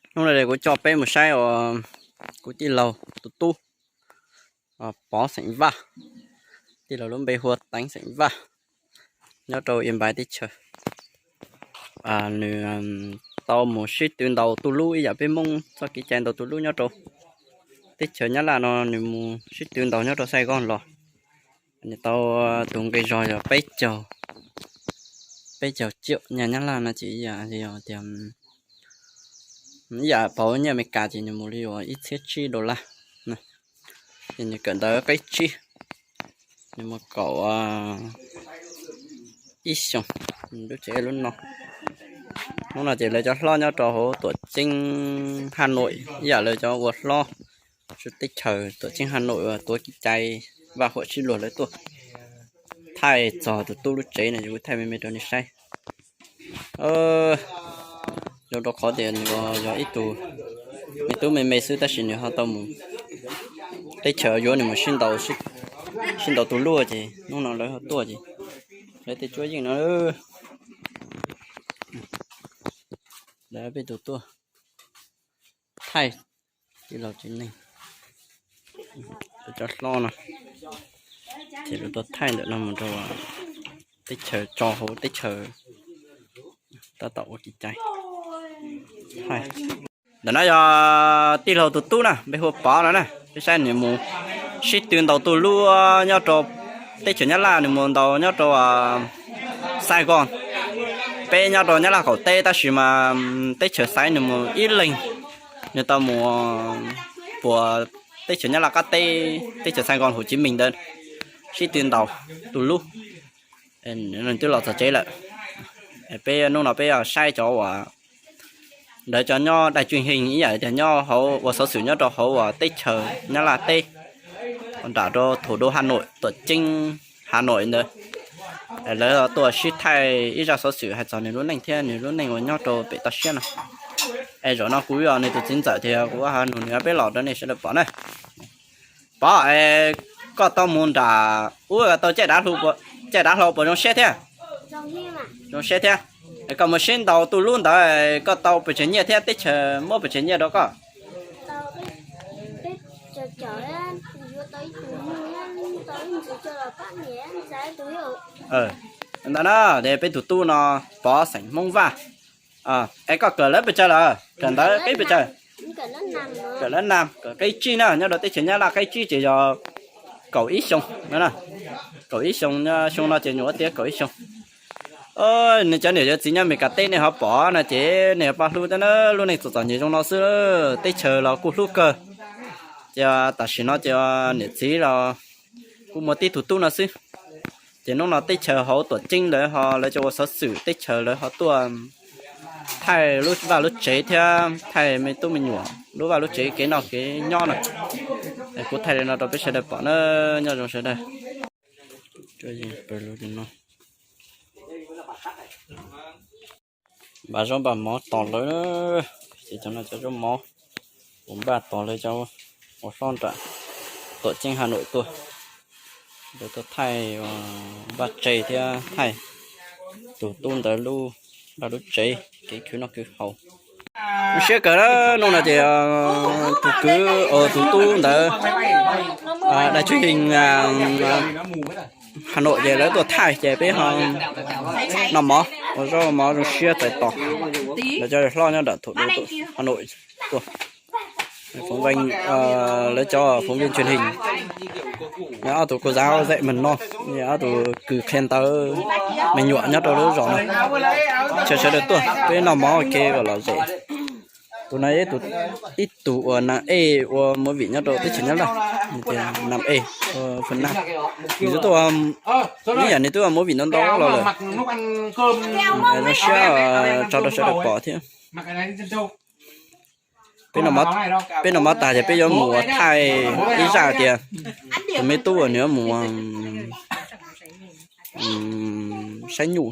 Hnub no kuv coj peb mus saib uas kuv tij laug tus tub Pov xeem Vaj, tij laug lub npe hu ua Teev xeem Vaj, nyob rau Yia Npais teb chaws. Nws tau mus sib tw ntaus tu lub ib yam peb Hmoob txoj kev cai ntaus tu lub nyob rau teb chaws Nyab Laj no, nws mus sib tw ntaus nyob rau Xais Kos los. Nws tau tus nqi zog yog peb caug, peb caug ciam nyaj Nyab Laj no ces ib yam li tias, ib yam pauv nyiaj Amelikas ces nws mus li uas ib txhiab tsib dollar. Ces nws kawm ntawv qib tsib, nws mus kaum ib xyoos, lub tsev lub no. Hnub no ces lawv cov hlob nyob rau hauv tuam ceeb Has Nois ib yam lawv cov ua hlob teb chaws tuam ceeb Has Nois uas tuav kev cai vaj huam sib luag lawv tuaj thaij txog tus tub lub tsev no, kuv thaij me me rau nej saib. Zoo rau qhov tias nws yog ib tug me tub me me xwb tab sis nws ho tau mus teb chaws yuav nws mus sib ntaus, sib ntaus tu lub ces hnub no lawv ho tuaj ces lawv tej cuab yeej no, lawv peb tus tuaj thaij tij laug tsev neeg, cov hlob no, ces lawv tuaj thaij ntawm no mus rau teb chaws, tso hauv teb chaws tab tom ua kev cai. Ntawm no yog tij laug tus tub na, npe hu ua Pov no na, peb saib nws mus sib tw ntaus tu lub nyob rau teb chaws Nyab Laj, nws mus ntaus nyob rau Xais Kos, peb nyob rau Nyab Laj qaum teb tab sis mas teb chaws Xaiv nws mus ib leeg, nws tau mus puas teb chaws Nyab Laj qab teb, teb chaws Xais Kos Hu Civ Mees ntawd, sib tw ntaus tu lub, nws twb los txog tsev lawm. Peb hnub no peb saib cov uas ntawd cov nyob daim tswj heej ib yam tias nyob hauv ua xov xwm nyob rau hauv uas teb chaws Nyab Laj teb, nram rau thaum dua Has Nois, tuam ceeb Has Nois ntawd. Lawv tuaj sib thaij ib zaj xov xwm hais txog nws lub neej thiab nws lub neej uas nyob rau pem toj siab no. Es zaum no kuv yog nws tus txiv ntxawm thiab kuv ho nug nws peb los rau nej sawv daws pom na. Pov, koj tau mus nram ub tau caij dav hlau puas zoo siab thiab? Zoo siab thiab. Koj mus sib ntaus tu lub ntawd koj tau pes tsawg nyiaj thiab teb chaws muab pes tsawg nyiaj rau koj? Ntawd na, peb tus tub no Pov xeem Hmoob Vaj. Es koj kawm lawv pes tsawg lawm? Kawm ntawv qib pes tsawg? Kawm lab nam, kawm qib tsib na, nyob rau teb chaws Nyab Laj qib tsib ces yog kaum ib xyoo no. Kaum ib xyoo, xyoo no ces nyuam qhuav tiav kaum ib xyoo. Nws cov niam cov txiv nyob Amelikas teb nej ho pom no ces nej paj hlub thiab na, lub neej txom txom nyem zoo no xwb, teb chaws los kuj hlub kawg. Ces tam sim no ces niam txiv los kuj muaj tib tug tub no xwb. Ces hnub no teb chaws hauv tuam ceeb ntawd ho lawv cov ua xov xwm teb chaws lawv ho tuaj thaij lub vaj lub tsev thiab thaij me tub me nyuam lub vaj lub tsev kev noj kev nyob no. Kuv thaij li no rau peb sawv daws pom na, nyob zoo sawv daws. Npaj zaub npaj mov tos lawv, ces cov no cov zaub mov uas npaj tos lawv cov ua hlob nram tuam ceeb Has Nois tuaj, lawv tuaj thaij vaj tse thiab thaij tus tub ntawd lub vaj lub tsev kev khwv noj khwv haus. Zoo siab kawg, hnub no ces tus kwv, tus tub ntawd daim tswj heej Has Nois ces lawv tuaj thaij ces peb ho noj mov ua zaub mov zoo siab txais tos. Lawv cov hlob nyob nram thaum Has Nois tuaj, lawv cov phóng viên truyền hình, ob tug cô giáo dạy mầm non, ob tug kws qhia ntawv me nyuam nyob rau lub zos no, chaw sawv daws tuaj peb noj mov ua ke kom lom zem. Tus no ib tug uas nam ej ua movie nyob rau teb chaws Nyab Laj, nam ej ua Việt Nam. Nws twb tuaj, ib yam nws twb ua movie ntau ntau los lawm. Zoo siab tso rau sawv daws pom thiab. Peb noj mov tag ces peb yuav mus ua thaij ib zaj tias tus me tub uas nws yuav mus saib nyuj.